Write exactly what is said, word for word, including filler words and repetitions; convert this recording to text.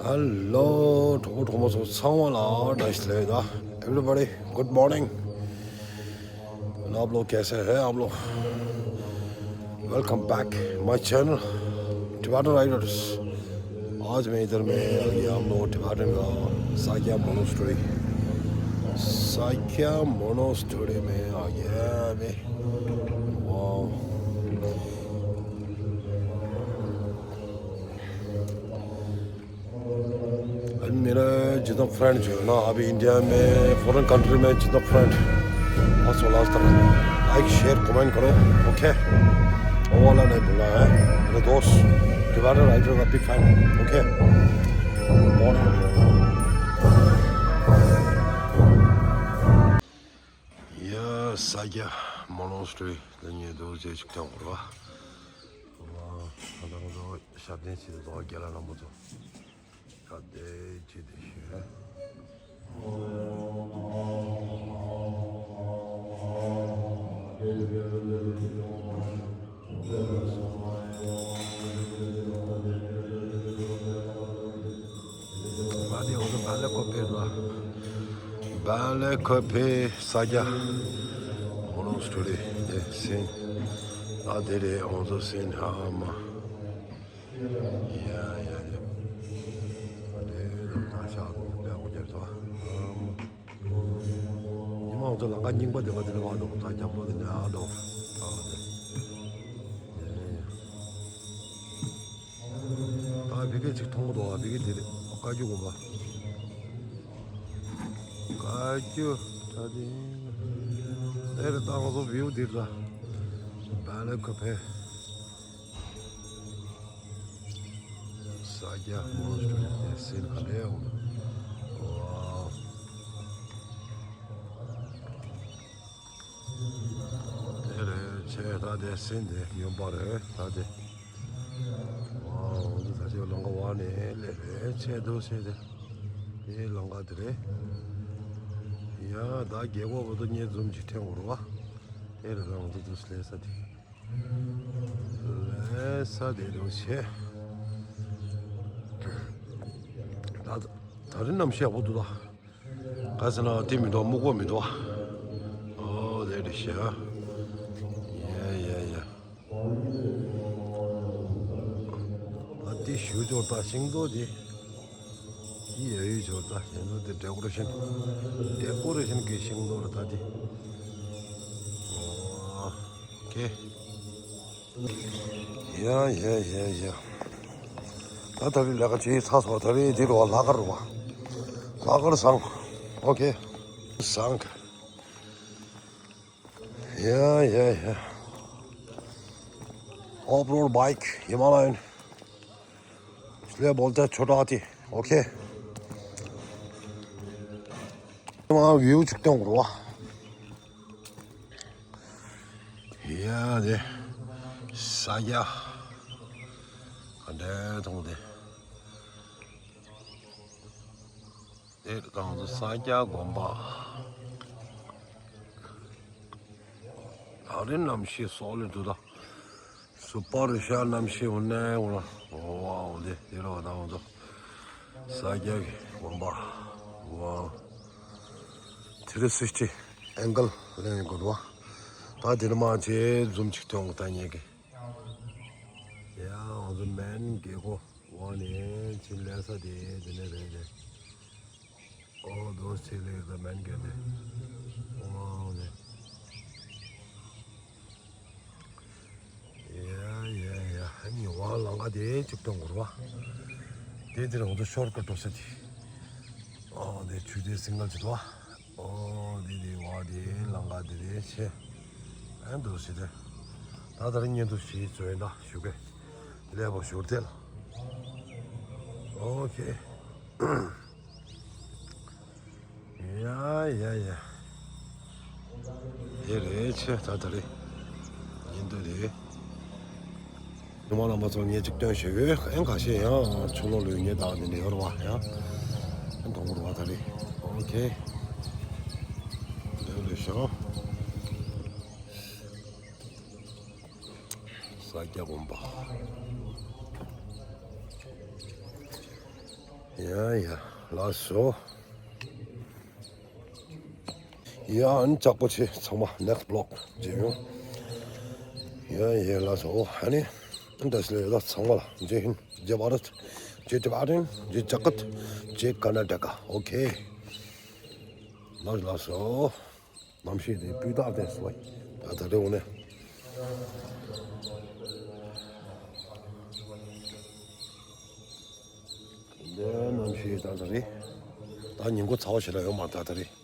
Hello, གྲོགས་པོ་གྲོགས་མོ་ཚོ་ཚང་མ་ལ་བཀྲ་ཤིས་བདེ་ལེགས། Everybody, good morning. आप लोग कैसे हैं आप लोग? Welcome back my channel, Tibetan Riders. आज मैं इधर में आ गया, हम लोग टिबेटन का साक्या मोनास्ट्री, साक्या मोनास्ट्री में आ गया मैं। वाह। अभी मेरा जितना फ्रेंड जो है ना, अभी इंडिया में, फॉरेन कंट्री में जितना फ्रेंड, बस वो लास्ट तक लाइक, शेयर, कमेंट करो, ओके? वो वाला नहीं भूलना है, मेरे दोस्त, टिबेटन राइडर का big fan, okay? ཡ། ས་སྐྱ་མོ་ནོ་སི་ཊི་རི་ལ་ཉེ་དུ་རྗེས་ཅིག་ཐོན་འོར་བ། ང་དང་ཚོ་ཞབས་བརྟན་ཆེད་དུ་རྒྱ་ལ་རིན་པོ་ཆེ། ད་དེ་ཅི་དེ་ཤེས། ང་དེ་འོ་ན་བལ་ལེ་ཁོ་ཕེ་ལ། བལ་ལེ་ཁོ་ཕེ་ས་སྐྱ་མོ་ནོ་སི་ཊི་རི་དེ་སིན། ཨ་དེ་རེད་ང་ཚོ་སིན་ཧ་མ། ཡ་ཡ་ཡ། ཨ་དེ་རེད་ད་ཤག་དེ་དཔེ་ཧོ་རྒྱབ་ཐོ། ཉི་མ་འོ་ཚོ་ལང་ཀ་རྙིང་པ་དེ་བ་དེ་ལ་བ་འདུག་ད་རྒྱབ་ལོ་དེ་ནས་ཨ་འདུག་ཨ་དེ། ཡ་ཡ་ཡ། ད་བི་ཀེ་ཅིག་མཐོང་གི་འདུག་ཨ་བི་ཀེ་དེ་རེད། བཀའ་བརྒྱུད་དགོན་པ། བཀའ་བརྒྱུད་ད་དེ། དེ་རེད་ད་ང་ཚོ་བིའུ་འདིར་ད། བལ་ལེ་ཁོ་ཕེ། ས་སྐྱ་མོ་ནོ་སི་ཊི་རི་དེ་སིན་ག་ལེ་འོང་། ཝའོ། དེ་རེད་ཆེ་ད་དེ་སིན་དེ་ཡོན་པ་རེད་ད་དེ། ཝའོ། འདི་ད་ཆེ་ལང་ཀ་བ་ནས་སླེབས་རེད་ཆེ་འདུག་ཆེ་དེ། དེ་ལང་ཀ་དེ་རེད། ཡ་ད་རྒྱལ་པོ་བོ་དོ་ཉེ་འཛུམ་གྱི་ཕྲེང་བོར་བ། དེ་རེད་རང་དུ་དུ་སླེབས་ས་དེ། ལས་ས་དེ་རུ་ཆེ། ད་ད་རིང་གནམ་གཤིས་ཡག་པོ་འདུག་ད། ག་ཟེར་ན་དེ་མི་འདུག་སྨུག་པ་མི་འདུག་ཨོ་དེ་རེད་ཤག་ཡ་ཡ་ཡ། ཨ་དེ་ཞུ་ཅོར་ད་ཤིང་ཏོག་དེ། དེ་ཡ་ཡུལ་ཅོར་ད་ཡ་ནོ་དེ་ཌེ་ཀོ་རེ་ཤན། ཌེ་ཀོ་རེ་ཤན་གི་ཤིང་ཏོག་རེད་ད་དེ། ཨོ་ཁེ། ཡ་ཡ་ཡ་ཡ། ད་ད་རེས་ལས་ཀ་བྱེད་ཚར་སོང་། ད་རེས་འདི་རུ་བ་ལྷག་དཀར་རུ་བ། ལྷག་དཀར་བཟང་། ཨོ་ཁེ། བཟང་། ཡ་ཡ་ཡ། ཨོཕ་རོཌ་བྷའིཀ་ཧི་མ་ལ་ཡན། སླེ་བོལ་ཏ་ཆོ་ཏ་ཏི། ཨོ་ཁེ། མ་བིའུ་ཅིག་སྟོན་དགོས་རེད་བ། ཡ་དེ། ས་སྐྱ། ག་འདྲའི་མཐོང་དེ། དེ་རང་ཚོ་ས་སྐྱ་དགོན་པ། ད་རེས་གནམ་གཤིས་སོག་ལེ་འདུག་ད། སུ་པར་ཤ་གནམ་གཤིས་འོ་ནས་འོ་ལ། ཝའོ་དེ་དེ་རུ་ད་ང་ཚོ་ས་སྐྱ་གི་དགོན་པ། ཝའོ། ཐི་རི་སིག་སི་ཊི་ཨེང་གལ་ལེན་དགོས་རེད་བ། ད་དེ་ནས་མར་ཆེ་འཛུམ་ཅིག་ཐོན་དགོས་ད་ངེད་ཀྱི། ཡ་ང་ཚོ་མན་རྒྱལ་སྒོ་འོག་ནས་ཕྱིན་ལས་ས་དེ་དེ་ནས་རེད་དེ། ཨོ་དོ་ཆེ་ལེ་ད་མན་རྒྱལ་དེ། ཨོ་ནས། ཡ་ཡ་ཡ། ཨ་ནི་བ་ལང་ཀ་དེ་ཅིག་སྟོན་དགོས་རེད་བ། དེ་དེ་རང་ཚོ་ཤོར་ཀ་འགྲོ་ས་དེ། ཨོ་དེ་ཆུ་དེ་སིང་གལ་ཅིག་འདུག་བ། ཨོ་དེ་དེ་བ་དེ་ལང་ཀ་དེ་དེ་ཆེ། ཨ་འདུག་སེ་དེ། ད་ད་རིང་ཉིན་དུ་ཞིག་བཟོས་ད་ཞུ་གེ། ལས་པ་ཞུར་ཏེ་ལ། ཨོ་ཁེ། ཡ་ཡ་ཡ། དེ་རེད་ཆེ་ད་ད་རེད། ཉིན་དུ་རེད། ཉི་མ་རྣམ་པ་ཚོ་ངས་ཅིག་སྟོན་ཞུ་གི། ཨེ་འགའ་ཤས་ཡང་ཆུ་ལོག་ལུས་ངེས་དང་དེ་འདྲ་ཡོད་རེད་བ་ཡང་། ཨེ་མཐོང་གི་རེད་བ་ད་རེད། ཨོ་ཁེ། ལེའུ་ལེ་ཤང་། ས་སྐྱ་དགོན་པ། ཡ་ཡ་ལགས་སོ། ཡ་ཨ་ནི་ལྕགས་པོ་ཆེ་ཚང་མ་next vlog་མཇལ་ཡོང་། ཡ་ཡ་ལགས་སོ། ཨ་ནི་འདི་ལས་ལ་ཚང་མ་ལ་ཇེ་ཧིན། ཇེ་བྷ་རད། ཇེ་ཏི་བྷ་ཊན། ཇེ་ཇ་ཀཏ། ཇེ་ཀར་ན་ཊ་ཀ། ཨོ་ཁེ། ལགས་ལགས་སོ། གནམ་གཤིས་དེ་སྤུས་དག་ལྡན་སོང་། ད་ད་རེས་འོང་ནས། འདི་གནམ་གཤིས་ད་ད་རེས། ད་ཉིན་གུང་ཚ་བ་ཞེ་དྲག་ཡོད་མ་རེད་ད་ད་རེས།